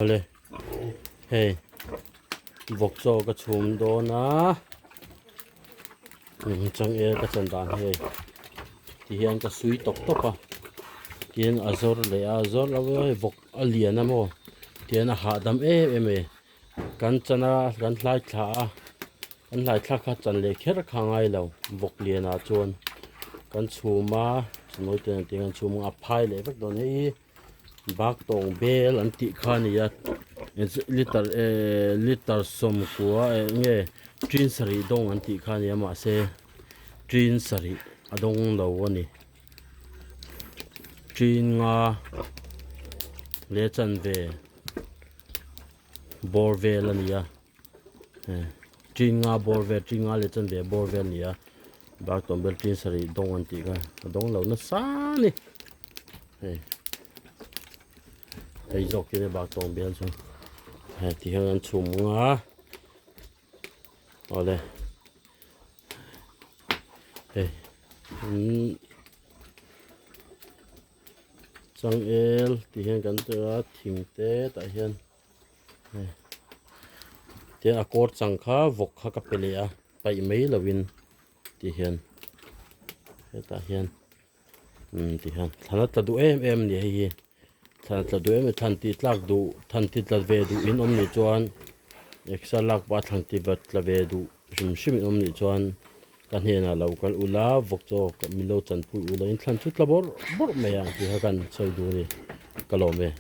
Awle hei vawk chaw ka chhum dawn a changel ka chan dan hi hei ti hian ka sui tawp tawp a tin a zawr leh a zawr lo a hei vawk a lian a maw tihian a hahdam em em e kan chan a kan hlai thla a kan hlai thlak kha chan leh kher kha a ngai lo vawk lianah chuan kan chhum a chumai te tiang an chhum a a phai leh vek dawn hei. Bak tawng bel an tih kha a ni a liter ehh liter sawmkua eng nge tin sarih dawng an tih kha a ni a mahse tin sarih a dawng lo a ni tin nga leh chanve bawr vel a ni a. Tin nga bawr vel tin nga leh chanve bawr vel a ni a bak tawng vel tin sarih dawng an tih kha a dawng lo nasa a ni hei hei zawk hi bak tawng bial chu hei ti hian an chhum nga awle hei changel ti hian kan ti a thing te tah hian. Tin a kawr chang kha vawk kha ka pe leh a paih mai lovin ti hian hetah hian umm ti hian thlan a tla duh em em a ni hei hi thlan a tla duh em em thlan tih tlak duh thlan ti tla ve duh in awm nih chuan exer lak pah a thlan ti tla ve duh hrim hrim in awm nih chuan ka hnenah lo kal ula vawk chaw min lo chanpui ula in thlan chu tla bawrh bawrh mai ang tih kha kan sawi duh a ni ka lawm e.